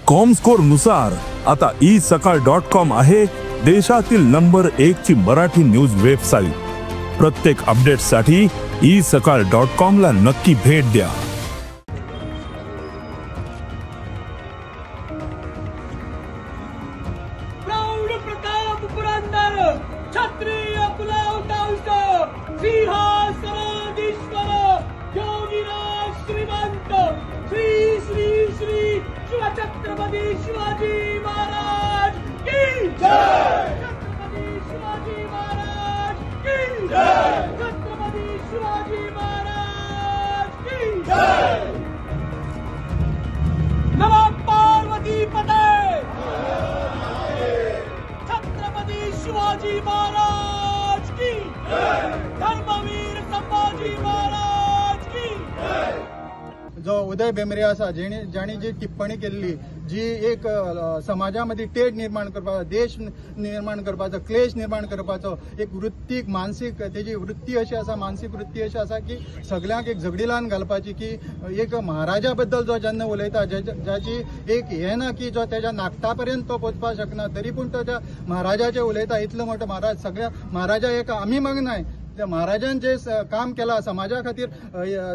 Comscore नुसार आता E सकाळ डॉट कॉम आहे देशातील नंबर 1 ची मराठी न्यूज वेबसाईट। प्रत्येक अपडेटसाठी ई सकाळ डॉट कॉम ला नक्की भेट द्या। प्रताप पुरंदर क्षत्रिय कुलावतांस सिंहासनाधीश्वर योगीराज श्रीमंत श्री श्री श्री शिवछत्रपती शिवाजी महाराज की जय। छत्रपती शिवाजी महाराज की जय। छत्रपती शिवाजी महाराज की जय। नमः पार्वती पते। शिवाजी महाराज की जय। धर्मवीर संभाजी महाराज की जय। जो उदय भेंब्रे आसा जाणी जी टिप्पणी केल्ली जी एक समाजा मदीं तेज निर्माण करपाचो, देश निर्माण करपाचो, क्लेश निर्माण करपाचो एक वृत्तीक मानसीक तेजी वृत्ती अशी आसा, मानसीक वृत्ती अशी आसा की सगळ्यांक एक झगडीलान घालपाची की एक महाराजा बद्दल जो जेन्ना उलयता जाची एक हें ना की जो तेज्या नाकटा पर्यंत तो पोचपाक शकना तरी पूण तो त्या महाराजाचे उलयता। इतलो मोठो महाराज, सगळ्या महाराजा एक आमी मागनाय, महाराजान जे काम केला समाजा खातीर,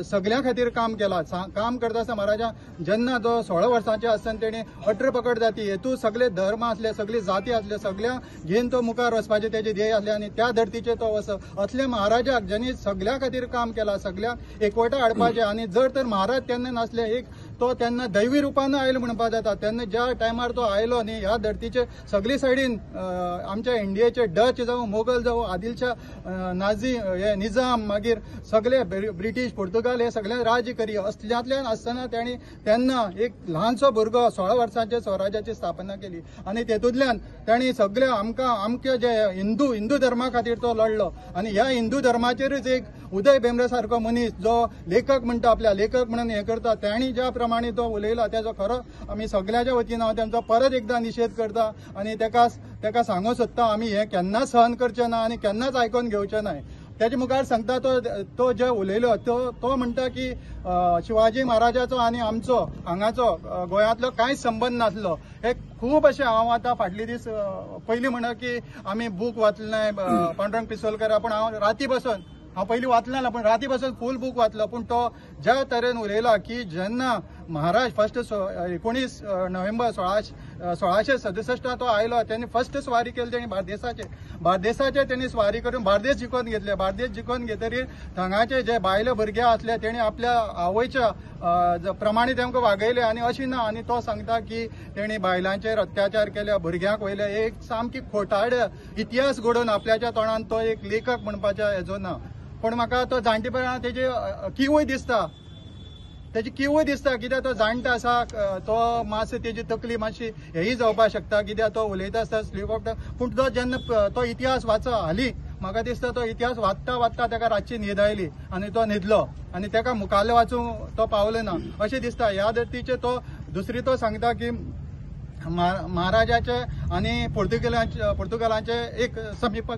सगळ्यां खातीर काम केला। काम करता आसतना महाराजा जेन्ना जो 16 वर्सांचे आसतना तेणी 18 पकड जाती हेतू सगळे धर्म आसले, सगळी जाती आसले, सगळ्यां घेवन तो मुखार वचपाचे तेजे ध्येय आसले आनी त्या धर्तीचेर तो वच। असले महाराजाक ज्यांनी सगळ्यां खातीर काम केला, सगळ्यांक एकवटा हाडपाचे आनी जर तर महाराज तेन्ना नासले एक तो तेन्ना दैवी रुपान आयलो म्हणपाक जाता। तेन्ना ज्या टायमार तो आयलो न्ही ह्या धर्तीचे सगळी सायडीन आमच्या इंडियेचे डच जावं, मोगल जावं, आदिलशाह, नाझी, हे निजाम, मागीर सगळे ब्रिटीश, पुर्तुगाल हे सगळे राज्य करी असल्यांतल्यान आसतना तांणी तेन्ना एक ल्हानसो भुरगो 16 वर्सांचे स्वराज्याची स्थापना केली आनी तेतूंतल्यान तांणी सगळे आमकां आमचे जे हिंदू हिंदू धर्मा खातीर तो लढलो आनी ह्या हिंदू धर्माचेरूच एक उदय भेंब्रे सारको मनीस जो लेखक म्हणटा, आपल्या लेखक म्हणून हें करता, तांणी ज्या प्रमाणे तो उलयला तेजो खरो आमी सगळ्याच्या वतीन हांव तेंचो परत एकदां निशेध करता आनी तेका सांगूंक सोदता आमी हें केन्नाच सहन करचें ना आनी केन्नाच आयकोन घेवचें ना। तेजे मुखार सांगता तो तो जे उलयलो तो तो म्हणटा की शिवाजी महाराजाचो आनी आमचो हांगाचो गोंयांतलो कांयच संबंद नासलो। हे खूब अशें हांव आतां फाटले दीस पयलीं म्हणा की आमी बूक वाचले नाय पांडुरंग पिसोलकर, पूण हांव राती बसून हांव पयलीं वाचलें ना पूण राती बसून फूल बूक वाचलो। पूण तो ज्या तरेन उलयला की जेन्ना महाराज फर्स्ट 19 नोव्हेंबर 1667 तो आयलो तेणी फर्स्ट स्वारी केली तेणी बार्देसाचे, बार्देसाचे तेणी स्वारी करून बार्देस जिखोवन घेतले। बार्देस जिखोवन घेतकीर थंगाचे जे बायले भुरगे आसले तेणी आपल्या आवयच्या प्रमाणे तेमकां वागयले आनी अशी ना। आनी तो सांगता की तेणी बायलांचेर अत्याचार केले, भुरग्यांक वयले, एक सामकी खोटाड इतिहास घडोवन आपल्याच्या तोंडान तो एक लेखक म्हणपाच्या हेजो ना। पूण म्हाका तो जाणटेपणा तेजी किवय दिसता, तेजी किवय दिसता कित्याक तो जाणटो आसा, तो मातसो तेजी तकली मातशी हेय जावपाक शकता कित्याक तो उलयता आसता स्लीप ऑफ। पूण तो जेन्ना तो इतिहास वाचा हालीं म्हाका दिसता तो इतिहास वाचता वाचता तेका रातची न्हीद आयली आनी तो न्हिदलो आनी तेका मुखाल्लें वाचूंक तो पावलो ना अशें दिसता। ह्या धर्तीचेर तो दुसरी तो सांगता की महाराजाचे आनी पुर्तुगालांचे एक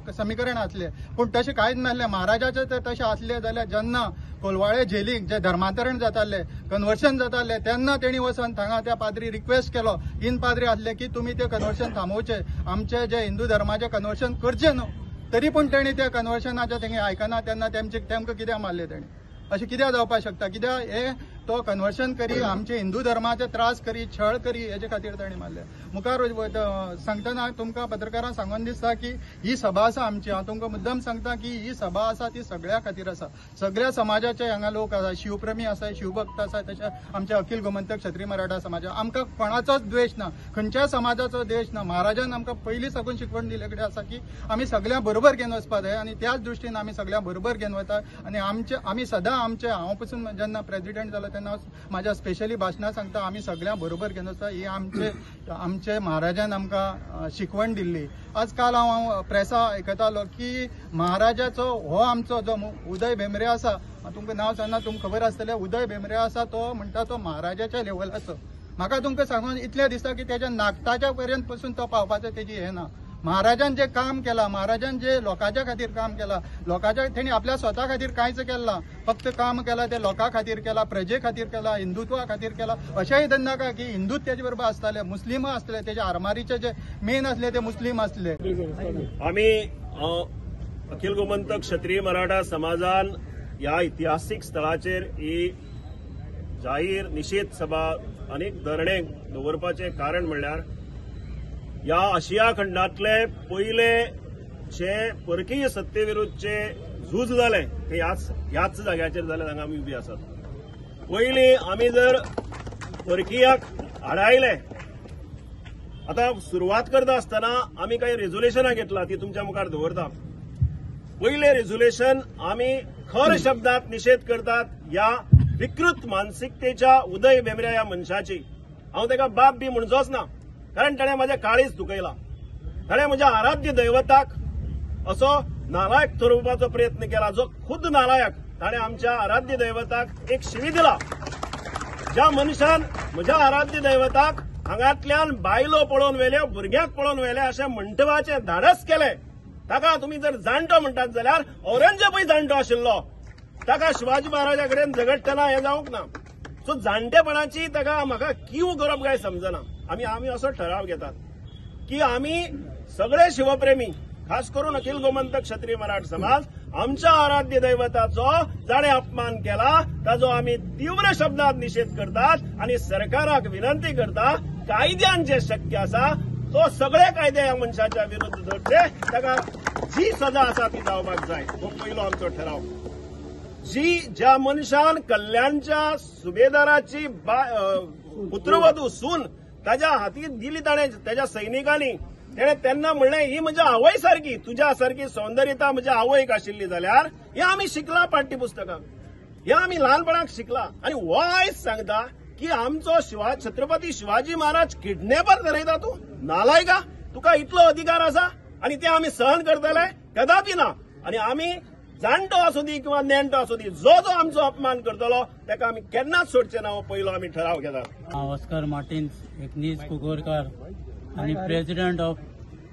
समीकरण आसले, पूण तशें कांयच नासलें। महाराजाचे तर तशें आसलें जाल्यार जेन्ना कोलवाळे झेलीक जे धर्मांतरण जातालें, कन्वर्शन जातालें, तेन्ना तेणी वचून थांगा त्या पाद्री रिक्वेस्ट केलो, 3 पाद्री आसले की तुमी तें कन्वर्शन थांबोवचें, आमचे जे हिंदू धर्माचें कन्वर्शन करचें न्हू। तरी पूण तेणी त्या कन्वर्शनाचें तेंगे आयकना, तेन्ना तेमकां कित्याक मारलें तेणी, अशें कित्याक जावपाक शकता? कित्याक हे तो कन्वर्शन करी आमचे हिंदू धर्माचे त्रास करी, छळ करी, हेजे खातीर ताणी मारले। मुखार सांगतना तुमकां पत्रकारांक सांगून दिसता की ही सभा आसा आमची, हांव तुमकां मुद्दम सांगता की ही सभा आसा ती सगळ्या खातीर आसा, सगळ्या समाजाचे हांगा लोक आसा, शिवप्रेमी आसा, शिवभक्त आसा, तशें आमचे अखिल गोमंतक क्षत्रिय मराठा समाज, आमकां कोणाचोच द्वेश ना, खंयच्याय समाजाचो द्वेश ना। महाराजान आमकां पयलीं साकून शिकवण दिल्ले कडेन आसा की आमी सगळ्यां बरोबर घेवन वचपाक जाय आनी त्याच दृश्टीन आमी सगळ्यां बरोबर घेवन वता आनी आमचे आमी सदां आमचे हांव पसून जेन्ना प्रेजिडेंट जालो तेन्ना म्हाज्या स्पेशली भाशणां सांगता आमी सगळ्यां बरोबर घेवन वचता। ही आमचे आमचे महाराजान आमकां शिकवण दिल्ली। आज काल हांव प्रेसा आयकतालो की महाराजाचो हो आमचो जो उदय भेंब्रे आसा, तुमकां नांव सांगना तुमकां खबर आसतलें, उदय भेंब्रे आसा तो म्हणटा तो महाराजाच्या लेवलाचो। म्हाका तुमकां सांगून इतलें दिसता की तेज्या नाकटाच्या पर्यंत पसून तो पावपाचो तेजी हें ना। महाराजान जे काम केलां, महाराजान जे लोकांच्या खातीर काम केलां, लोकांच्या तेणी आपल्या स्वता खातीर कांयच केलें ना, फक्त काम केलां ते लोकां खातीर केलां, प्रजे खातीर केलां, हिंदुत्वा खातीर केलां. अशेंय नाका की हिंदूच तेजे बरोबर आसताले, मुस्लिम आसले, तेजे आरमारीचे जे मेन आसले ते मुस्लिम आसले. आमी अखिल गोमंतक क्षत्रिय मराठा समाजान ह्या इतिहासीक स्थळाचेर ही जाहीर निशेध सभा अनेक धरणे दवरपाचें कारण म्हणल्यार ह्या आशिया खंडांतले पयले जे परकीय सत्तेविरुद्धचे झूज जालें ते ह्याच जाग्याचेर जालें, हांगा आमी उबी आसात. पयलीं आमी जर परकीयाक आडायले, आतां सुरवात करता आसतना आमी कांय रेजोल्युशनां घेतला ती तुमच्या मुखार दवरता. पयलें रेजोल्युशन, आमी खर शब्दांत निशेध करतात ह्या विकृत मानसिकतेच्या उदय भेंब्रे ह्या मनशाची. हांव ताका बाप बी म्हणचोच ना, कारण ताणें म्हजें काळीज दुखयलां. ताणें म्हज्या आराध्य दैवताक असो नालायक थरोवपाचो प्रयत्न केला, जो खुद नालायक. ताणें आमच्या आराध्य दैवताक एक शिवी दिला. ज्या मनशान म्हज्या आराध्य दैवताक हांगांतल्यान बायलो पळोवन व्हेल्यो, भुरग्यांक पळोवन व्हेले अशें म्हणटपाचें धाडस केलें, ताका तुमी जर जाणटो म्हणटात जाल्यार औरंगजेबूय जाणटो आशिल्लो, ताका शिवाजी महाराजा कडेन झगडटना हें जावंक ना. सो जाणटेपणाची ताका म्हाका कीव करप काय समजना. आमी असो ठराव घेतात की आमी सगळे शिवप्रेमी, खास करून अखिल गोमंतक क्षत्रिय मराठा समाज, आमच्या आराध्य दैवताचो जाणें अपमान केला ताजो आमी तीव्र शब्दात निशेध करतात आनी सरकाराक विनंती करता कायद्यान जे शक्य आसा तो सगळे कायदे ह्या मनशाच्या विरुद्ध धरचे, ताका जी सजा आसा ती जावपाक जाय. हो पयलो आमचो ठराव. जी ज्या मनशान कल्याणच्या सुभेदाराची पुत्रवधू सून ताज्या हातीत दिली, ताणें ताज्या सैनिकांनी, तेणें तेन्ना म्हणलें ही म्हज्या आवय सारकी, तुज्या सारकी सौंदर्यता म्हज्या आवयक आशिल्ली जाल्यार हें आमी शिकला पाठ्यपुस्तकां, हें आमी ल्हानपणाक शिकला. आनी हो आयज सांगता की आमचो छत्रपती शिवाजी महाराज किडनॅपर थरयता तूं, नालायका, तुका इतलो अधिकार आसा आनी ते आमी सहन करतले कदापि ना. आनी आमी जाणटो आसूं दी किंवा नेणटो आसूं दी, जो जो आमचो अपमान करतलो ताका आमी केन्नाच सोडचे ना. हो पयलो आमी ठराव घेतात. हांव ऑस्कर मार्टिन्स, एक नीज कुंकळकार आनी president of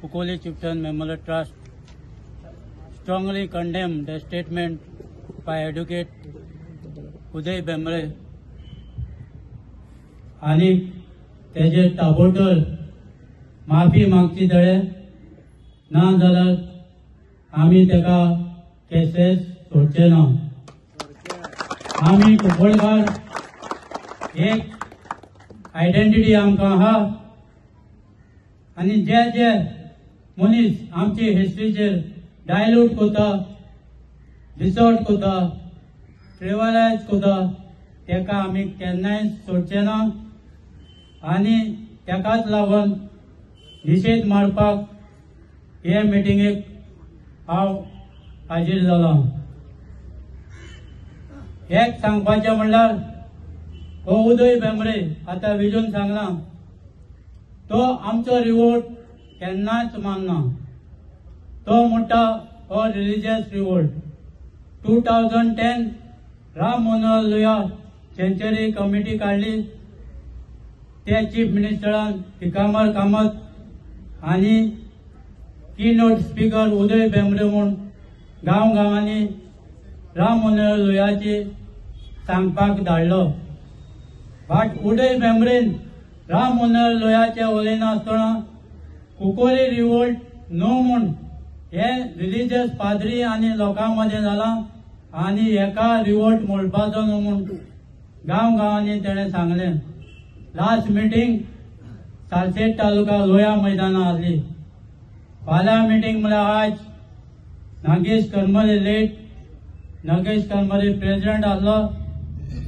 Cuncolim chieftain memorial trust, strongly condemn the statement by advocate Uday Bhembre आनी तेजे ताबडतोब माफी मागची तळे, ना जाल्यार आमी ताका केसेस सोडचे ना. आमी कुंकळकार एक आयडेंटिटी आमकां आहा आनी जे जे मनीस आमची हिस्ट्रीचेर डायल्यूट करता, डिसॉर्ट करता, ट्रिवलायज करता, ताका आमी केन्नाय सोडचे ना आनी ताकाच लागून निशेध मारपाक हे मिटिंगेक हांव हाजीर जाला. एक सांगपाचें म्हणल्यार हो उदय भेंब्रे आतां विजून सांगला तो आमचो रिवोल्ट केन्नाच मानना. तो म्हणटा हो religious revolt. 2010 Ram Manohar Lohia century committee काडली, ते चीफ मिनिस्टरान दिगंबर कामत आनी की नोट स्पीकर उदय भेंब्रे म्हूण गांव गांवांनी राम मनोहर लोहियाची सांगपाक धाडलो. बट उदय भेंब्रेन राम मनोहर लोहियाचे उलयनासतना कुंकळ्ळी रिवोल्ट न्हू म्हूण हे रिलिजियस पाद्री आनी लोकां मदें जालां आनी हेका रिवोल्ट म्हणपाचो न्हू म्हूण गांव गांवांनी तेणें सांगलें. लास्ट मिटींग सालसेट तालुका लोया मैदाना आसली. फाल्यां मिटींग म्हळ्यार आज नागेश करमली लेट नागेश करमली प्रेसिडेंट आसलो,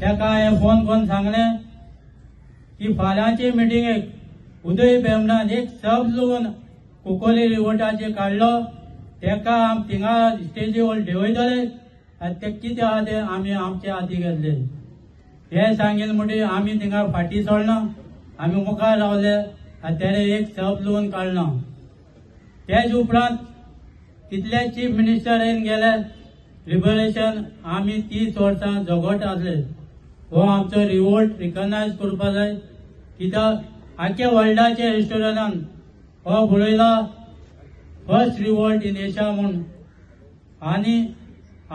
ताका हांवें फोन करून सांगलें की फाल्यांचे मिटिंगेक उदय भेंब्रान एक शब्द लोगून कुंकळ्ळी रिवोल्टाचे काडलो, ताका आमी थिंगा स्टेजीवर देंवयतले आनी ते कितें आहा ते आमी आमचे हाती घेतले. हे सांगील म्हणटकीर आमी थिंगा फाटीं सोडना, आमी मुखार रावले आनी तेणे एक शब्द लोगून काडलो. तेज उपरांत तितले चीफ मिनिस्टर येवन गेले, लिबरेशन आमी 30 वर्सां झगडत आसले. हो आमचो रिवोल्ट रिकग्नायज करपा जाय, कित्याक आख्या वर्ल्डाच्या हिस्टोरियनान हो बरयला फर्स्ट रिवोल्ट इन एशिया म्हूण. आनी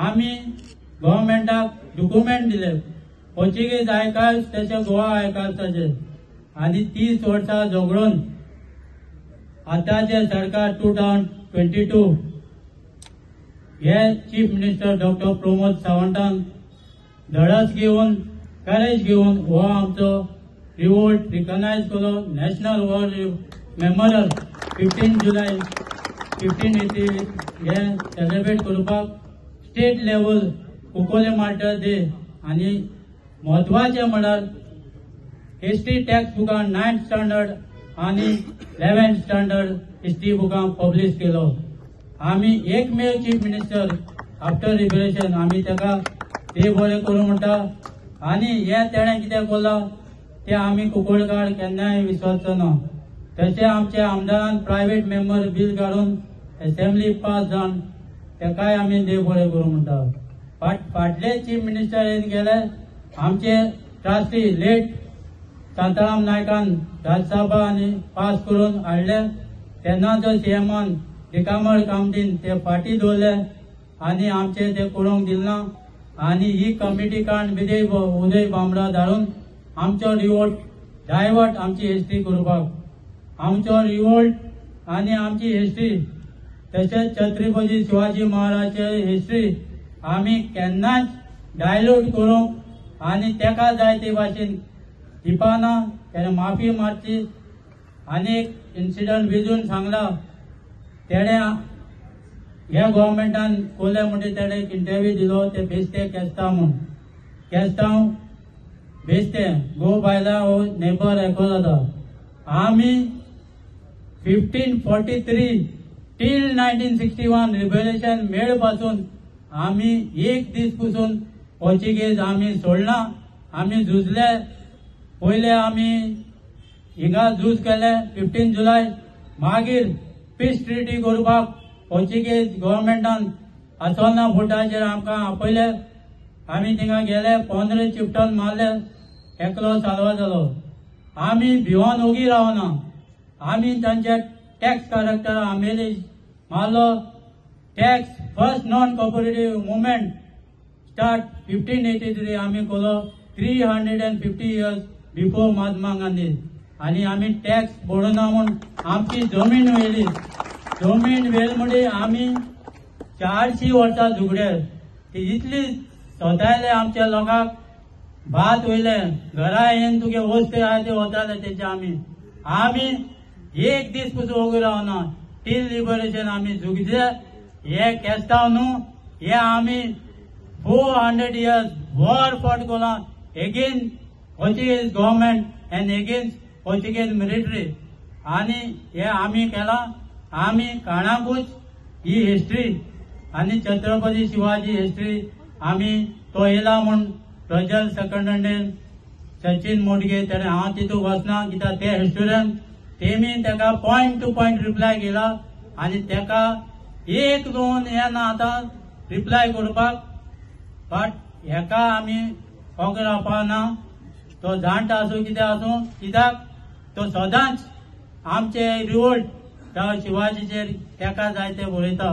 आमी गव्हर्मेंटाक डॉक्युमेंट दिले पोर्चुगीज आर्कायव्स तशें गोवा आर्कायव्स तशें. आनी 30 वर्सां झगडून आतांचें सरकार 2022 हे चीफ मिनिस्टर डॉक्टर प्रमोद सावंतान धडस घेवन करेज घेवन हो आमचो रिवोल्ट रिकॉग्नायज केलो. नॅशनल वॉर मेमोरियल 15 जुलय 1580 हे सेलिब्रेट करपाक state level Cuncolim martyr day. आनी म्हत्वाचें म्हळ्यार हिस्ट्री टॅक्स्ट बुकां 9th standard आनी 11th standard history बुकां पब्लिश केलो. आमी एकमेव चीफ मिनिस्टर आफ्टर लिबरेशन आमी ताका ते बरें करूं म्हणटा. आनी हें तेणें कितें केलां तें आमी कुंकळकार केन्नाय विसरचो ना. तशें आमच्या आमदारान प्रायवेट मेंबर बील काडून एसेंब्ली पास जावन तेकाय आमी देव बरें करूं म्हणटा. फाटले चीफ मिनिस्टर येवन गेले आमचे ट्रस्टी लेट शांताराम नायकान राज्यसभा आनी पास करून हाडले तेन्नाचो सीएमान दिगंबर कामतीन ते फाटी दवरले आनी आमचे ते करूंक दिलना. आनी ही कमिटी काडून उदय बामडा धाडून आमचो रिवोल्ट डायवर्ट आमची हिस्ट्री करपाक आमचो रिवोल्ट आनी आमची हिस्ट्री तशेंच छत्रपती शिवाजी महाराजची हिस्ट्री आमी केन्नाच डायल्यूट करूंक आनी तेका जाय ते भाशेन दिपाना. तेणें माफी मारची. आनी एक इन्सिडंट विजून सांगला तेणें ह्या गव्हर्मेंटान कोले म्हणटा तेणें एक इंटरव्यू दिलो ते बेस्ते केस्तांव म्हूण केस्तांव बेस्ते गो बायला हो नेबर एको जाता. आमी 1543 टील 1961 लिबरेशन मेळ पासून आमी एक दीस पसून पोर्चुगीज आमी सोडना. आमी झुजले पयले आमी हिंगा झूज केले 15 जुलय. मागीर पीस ट्रिटी करपाक पोर्चुगीज गव्हर्मेंटान आसोना फोर्टाचेर आमकां आपयले. आमी थिंगा गेले 15 चिपटन मारले एकलो साल्वा जालो. आमी भिवन ओगी रावना. आमी तांचे टॅक्स कलेक्टर आमेली मारलो. Tax first non cooperative movement start 1583 आमी केलो 350 इयर्स बिफोर महात्मा गांधी. आनी आमी टॅक्स भरूना म्हूण आमची जमीन व्हेली. जमीन व्हेल म्हणजे आमी 400 वर्सां झुगडे ती इतली स्वताले आमच्या लोकांक भात वयले घरा येवन तुगे वस्त आहा ते वताले तेचे. आमी आमी एक दीस पसून ओगी रावना टील लिबरेशन आमी झुगले. हे केस्तांव न्हू हे आमी 400 इयर्स वॉर फॉट केला against Portuguese government and against Portuguese military. आनी हे आमी केला. आमी काणाकूच ही हिस्ट्री आनी छत्रपती शिवाजी हिस्ट्री आमी तो येयला म्हूण प्रजल सेकंडन सचिन मोडगे तेणें हांव तितूंत वचना कित्याक ते हिस्टोरियन तेमी तेका पॉयंट टू पॉयंट रिप्लाय केला आनी तेका एक दोन हे ना आतां रिप्लाय करपाक. बट हेका आमी ओगे रावपा ना. तो जाणटा आसूं कितें आसूं कित्याक तो सदांच आमचे रिवोल्ट शिवाजीचेर तेका जाय ते बरयता.